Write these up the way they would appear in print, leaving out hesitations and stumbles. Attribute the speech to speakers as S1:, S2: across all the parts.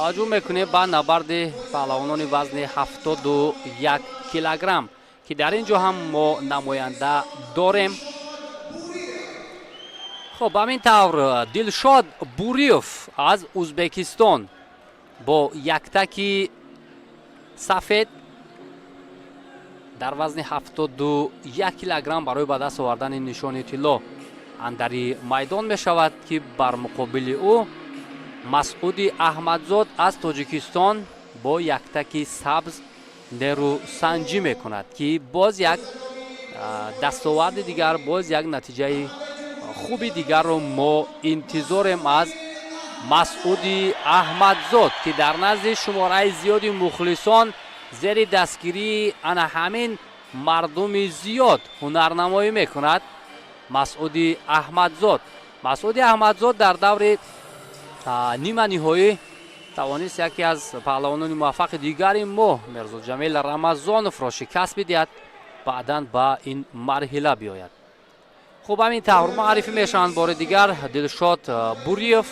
S1: Таваҷҷӯҳ мекунем ба набарди паҳлавонони вазни 71 килограмм, ки дар ин ҷо ҳам мо намоянда дорем. Хуб, ҳамин тавр Дилшод Буриев аз Узбекистон бо яктаки сафед дар вазни 71 килограмм барои ба даст овардани нишони тилло андари майдон мешавад, ки бар муқобили ӯ Масъуди Аҳмадзод аз Тоҷикистон бо яктаки сабз нерӯсанҷӣ мекунад, ки боз як дастоварди дигар, боз як натиҷаи хуби дигарро мо интизорем аз Масъуди Аҳмадзод, ки дар назди шумораи зиёди мухлисон зери дастгирии ана ҳамин мардуми зиёд ҳунарнамоӣ мекунад. Масъуди Аҳмадзод, Масъуди Аҳмадзод дар даври нима ниҳоӣ тавонист яке аз паҳлавонони муваффақи дигари мо, Мирзоҷамил Рамазоновро, шикаст бидиҳад, баъдан ба ин марҳила биёяд. Хуб, ҳамин тавр муаррифӣ мешаванд бори дигар: Дилшод Буриев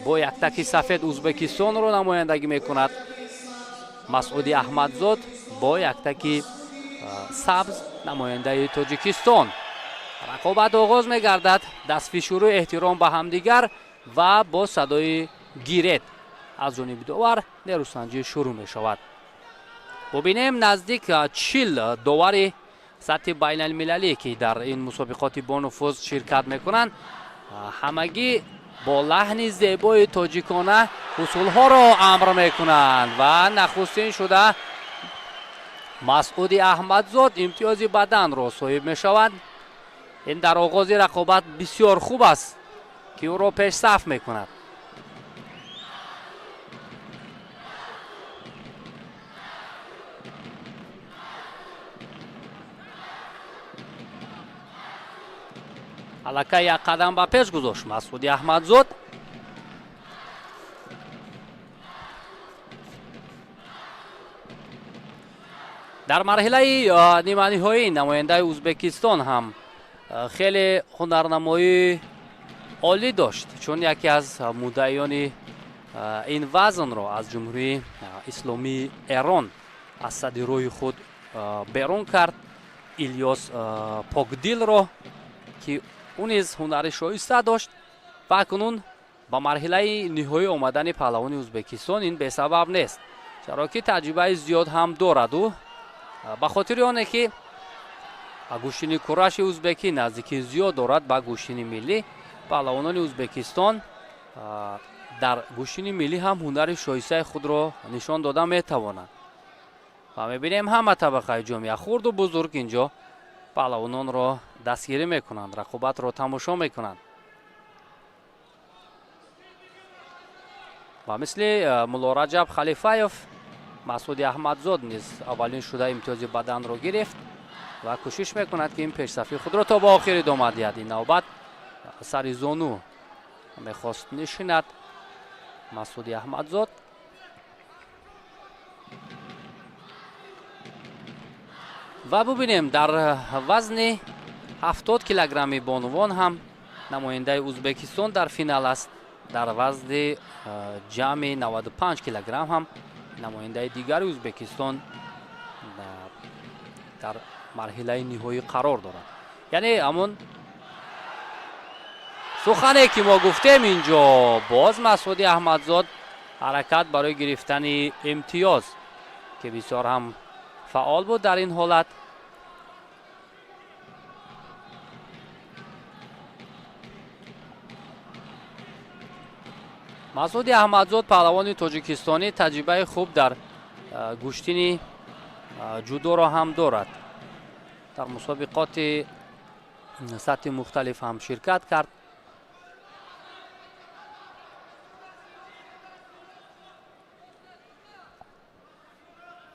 S1: бо яктаки сафед Узбекистонро намояндагӣ мекунад, Масъуди Аҳмадзод бо яктаки сабз намояндаи Тоҷикистон. Рақобат оғоз мегардад. Дастфишуру эҳтиром ба ҳамдигар ва бо садои «гиред» аз ҷониби довар нерӯсанҷӣ шурӯъ мешавад. Бубинем, наздик 40 довари сатҳи байналмилалӣ, ки дар ин мусобиқоти бонуфуз ширкат мекунанд, ҳамагӣ бо лаҳни зебои тоҷикона усулҳоро амр мекунанд ва нахустин шуда Масъуди Аҳмадзод имтиёзи баданро соҳиб мешавад. Ин дар оғози рақобат бисёр хуб аст, ки ӯро пешсаф мекунад. Аллакай як қадам ба пеш гузошт Масъуди Аҳмадзод. Дар марҳилаи ниманиҳоӣ намояндаи Узбекистон ҳам хеле ҳунарнамоии олӣ дошт, чун яке аз муддаиёни ин вазнро аз Ҷумҳурии Исломии Эрон аз садди роҳи худ берун кард, Илёс Покдилро, ки ӯ низ ҳунари шоиста дошт. Ва акнун ба марҳилаи ниҳоӣ омадани паҳлавони Узбекистон ин бесабаб нест, чаро ки таҷрибаи зиёд ҳам дорад ӯ. Ба хотири оне ки гӯштини кураши узбекӣ наздикии зиёд дорад ба гӯштини миллӣ, паҳлавонони Узбекистон дар гӯштини миллӣ ҳам ҳунари шоистаи худро нишон дода метавонанд. Ва мебинем, ҳама табақаи ҷомеа, хурду бузург, инҷо паҳлавононро дастгирӣ мекунанд, рақобатро тамошо мекунанд. Ва мисли Муллораҷаб Халифаев, Масъуди Аҳмадзод низ аввалин шуда имтиёзи баданро гирифт ва кӯшиш мекунад, ки ин пешсафии худро то ба охир идома диҳад. Ин навбат сари зону мехост нишинад Масъуди Аҳмадзод. Ва бубинем, дар вазни 70 килограмми бонувон ҳам намояндаи Узбекистон дар финал аст. Дар вазни ҷамъи 95 килограмм ҳам намояндаи дигари Узбекистон дар марҳилаи ниҳоӣ қарор дорад. Яъне ҳамон сухане ки мо гуфтем, инҷо боз Масъуди Аҳмадзод ҳаракат барои гирифтани имтиёз, ки бисёр ҳам фаъол буд дар ин ҳолат. Масъуди Аҳмадзод, паҳлавони тоҷикистонӣ, таҷрибаи хуб дар гӯштини ҷудоро ҳам дорад. Дар мусобиқоти сатҳи мухталиф ҳам ширкат кард.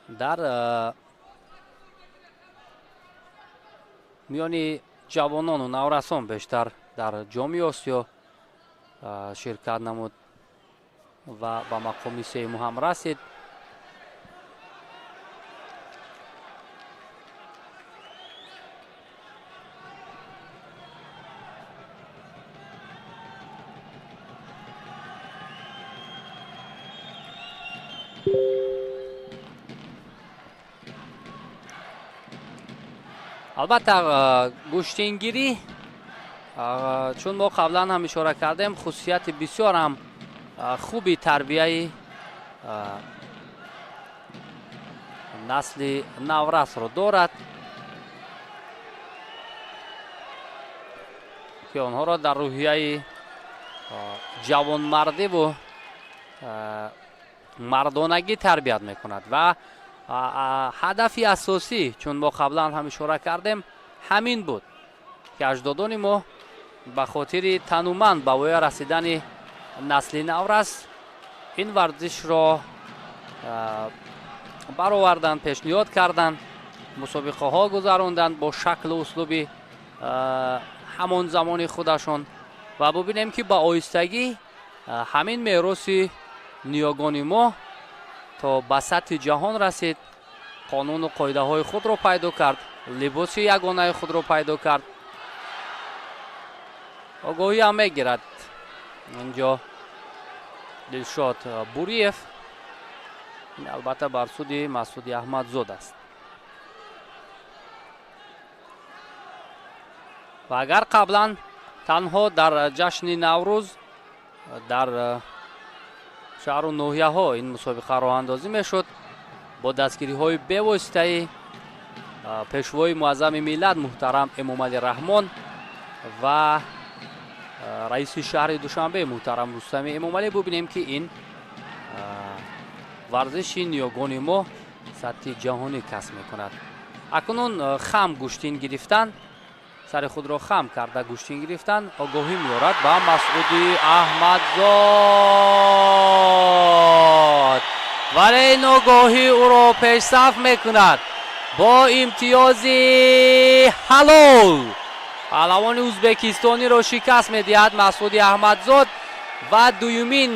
S1: Дар миёни ҷавонону наврасон бештар дар Ҷоми Осиё ширкат намуд ва ба мақоми сеюму ҳам расид. Албатта, гӯштингирӣ, чун мо қаблан ҳам ишора кардем, хусусияти бисёр ҳам хуби тарбияи насли наврасро дорад, ки онҳоро дар рӯҳияи ҷавонмардиву мардонагӣ тарбият мекунад. Ва ҳадафи асосӣ, чун мо қаблан ҳам ишора кардем, ҳамин буд, ки аҷдодони мо ба хотири тануманд ба воя расидани насли наврас ин варзишро бароварданд, пешниҳод карданд, мусобиқаҳо гузаронданд бо шаклу услуби ҳамон замони худашон. Ва бубинем, ки ба оҳистагӣ ҳамин мероси ниёгони мо то ба сатҳи ҷаҳон расид, қонуну қоидаҳои худро пайдо кард, либоси ягонаи худро пайдо кард. Огоҳиам мегирад инҷо Дилшод Буриев. Ин албатта бар суди Масъуди Аҳмадзод аст. Ва агар қаблан танҳо дар ҷашни Наврӯз дар шаҳру ноҳияҳо ин мусобиқа роҳандозӣ мешуд, бо дастгириҳои бевоситаи Пешвои Муаззами миллат муҳтарам Эмомалӣ Раҳмон ва раиси шаҳри Душанбе муҳтарам Рустами Эмомалӣ, бубинем, ки ин варзиши ниёгони мо сатҳи ҷаҳонӣ касб мекунад. Акнун хам гӯштин гирифтан, сари худро хам карда гӯштин гирифтан, огоҳӣ меорад ба Масъуди Аҳмадзод, вале ин огоҳӣ ӯро пешсаф мекунад. Бо имтиёзи ҳалол паҳлавони ӯзбекистониро шикаст медиҳад Масъуди Аҳмадзод ва дуюмин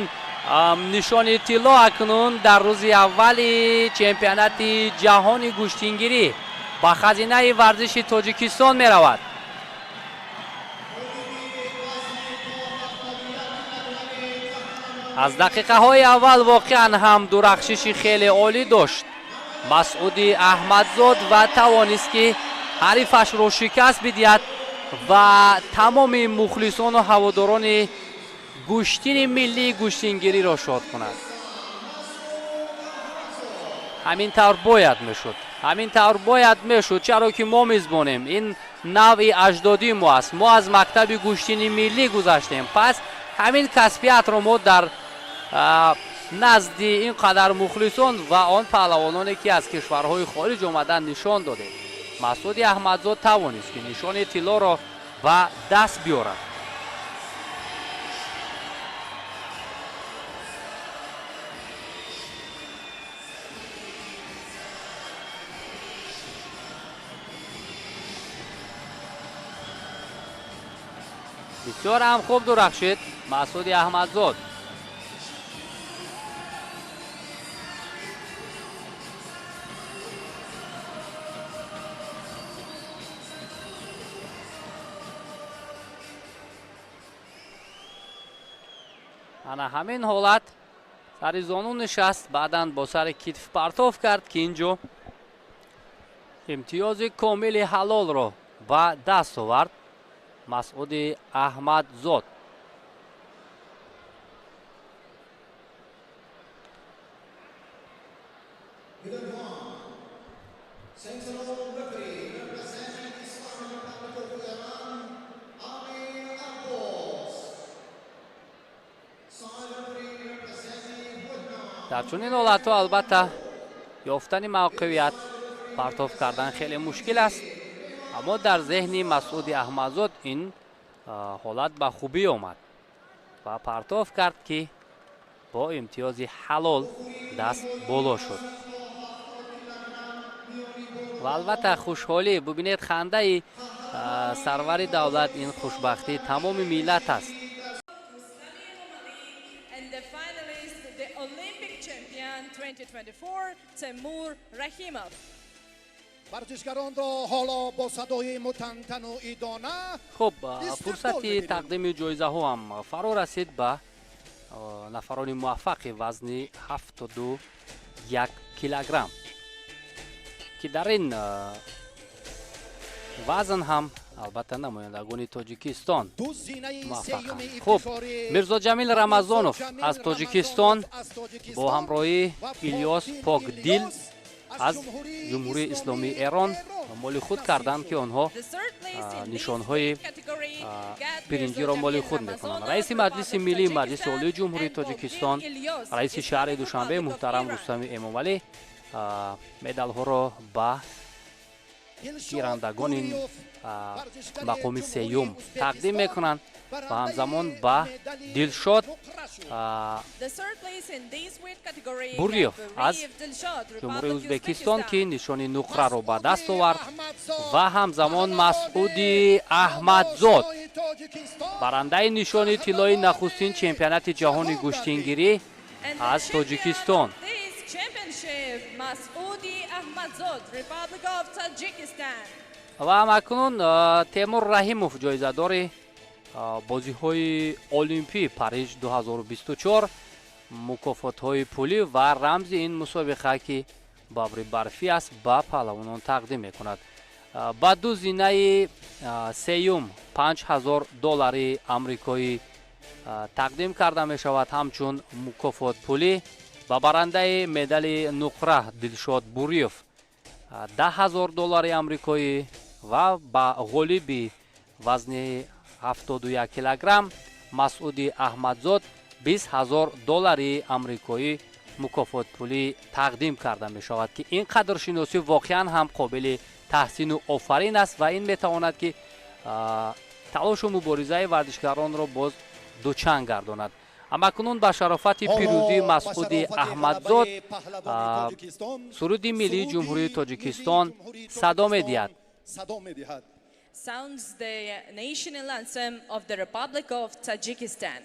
S1: нишони тилло акнун дар рӯзи аввали чемпионати ҷаҳони гӯштингирӣ ба хазинаи варзиши Тоҷикистон меравад. Аз дақиқаҳои аввал воқеан ҳам дурахшиши хеле олӣ дошт Масъуди Аҳмадзод ва тавонист, ки ҳарифашро шикаст бидиҳад ва тамоми мухлисону ҳаводорони гӯштини миллии гӯштингириро шод кунад. Ҳамин тавр бояд мешуд, ҳамин тавр бояд мешуд, чаро ки мо мизбонем. Ин навъи аҷдодии мо аст, мо аз мактаби гӯштини миллӣ гузаштем. Пас ҳамин касбиятро мо дар назди ин қадар мухлисон ва он паҳлавононе, ки аз кишварҳои хориҷ омадан, нишон додем. Масъуди Аҳмадзод тавонист, ки нишони тиллоро ба даст биёрад. Бисёр ҳам хуб дурахшид Масъуди Аҳмадзод. Ана ҳамин ҳолат сари зону нишаст, баъдан бо сари китф партоф кард, ки ин ҷо имтиёзи комили ҳалолро ба даст овард Масъуди Аҳмадзод. Дар чунин ҳолатҳо албатта ёфтани мавқеият, партоф кардан хеле мушкил аст, аммо дар зеҳни Масъуди Аҳмадзод ин ҳолат ба хубӣ омад ва партоф кард, ки бо имтиёзи ҳалол даст боло шуд. Ва албатта хушҳолӣ, бубинед, хандаи сарвари давлат, ин хушбахтии тамоми миллат аст.
S2: And the finalist, the Olympic champion 2024, Temur Rahimov.
S3: Варзишгаронро ҳоло бо садои мутантану идона
S1: Хуб,
S3: истиқбол
S1: фурсати
S3: мебинем.
S1: тақдими ҷоизаҳо ҳам фаро расид ба Нафарони муваффақи вазни 71 килограмм, ки дар ин вазн ҳам албатта намояндагони Тоҷикистон муваффақанд. Хуб, Мирзоҷамил Рамазонов аз Тоҷикистон бо ҳамроҳии Илёс Покдил аз Ҷумҳурии Исломии Эрон моли худ карданд, ки онҳо нишонҳои биринҷиро моли худ мекунанд. Раиси Маҷлиси Миллии Маҷлиси Олии Ҷумҳурии Тоҷикистон, раиси шаҳри Душанбе муҳтарам Рустами Эмомалӣ медалҳоро ба гирандагони мақоми сеюм тақдим мекунанд ва ҳамзамон ба Дилшод Буриев аз Ҷумҳурии Ӯзбекистон, ки нишони нуқраро ба даст овард, ва ҳамзамон Масъуди Аҳмадзод, барандаи нишони тиллои нахустин чемпионати ҷаҳони гӯштингирӣ аз Тоҷикистон. Ва ҳамакнун Темур Раҳимов, ҷоизадори бозиҳои Олимпӣ Париж 2024, мукофотҳои пулӣ ва рамзи ин мусобиқа, ки бабри барфӣ аст, ба паҳлавонон тақдим мекунад. Ба ду зинаи сеюм 5000 доллари амрикоӣ тақдим карда мешавад ҳамчун мукофот пулӣ. Ба барандаи медали нуқра Дилшод Буриев 10 000 доллари амрикоӣ ва ба ғолиби вазни 71 килограмм Масъуди Аҳмадзод 20 000 доллари амрикоӣ мукофотпулӣ тақдим карда мешавад, ки ин қадршиносӣ воқеан ҳам қобили таҳсину офарин аст ва ин метавонад, ки талошу муборизаи варзишгаронро боз дучанд гардонад. Ҳамакунун ба шарофати пирӯзии Масъуди Аҳмадзод суруди миллии Ҷумҳурии Тоҷикистон садо медиҳад.
S2: Sounds the national anthem of the Republic of Tajikistan.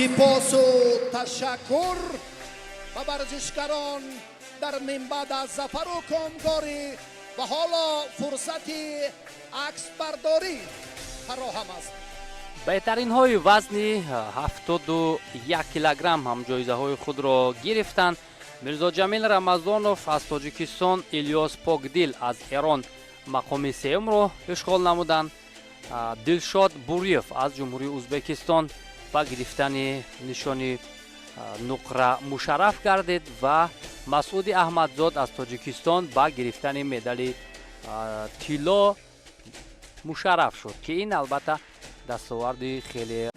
S3: Сипосу ташаккур ба варзишгарон дар минбаъд аз зафару комгорӣ ва ҳоло фурсати аксбардорӣ фароҳам аст.
S1: Беҳтаринҳои вазни 71 килограмм ҳам ҷоизаҳои худро гирифтанд. Мирзоҷамил Рамазонов аз Тоҷикистон, Илёс Покдил аз Эрон мақоми сеюмро ишғол намуданд. Дилшод Буриев аз Ҷумҳурии Ӯзбекистон ба гирифтани нишони нуқра мушарраф гардид ва Масъуди Аҳмадзод аз Тоҷикистон ба гирифтани медали тилло мушарраф шуд, ки ин албатта дастоварди хеле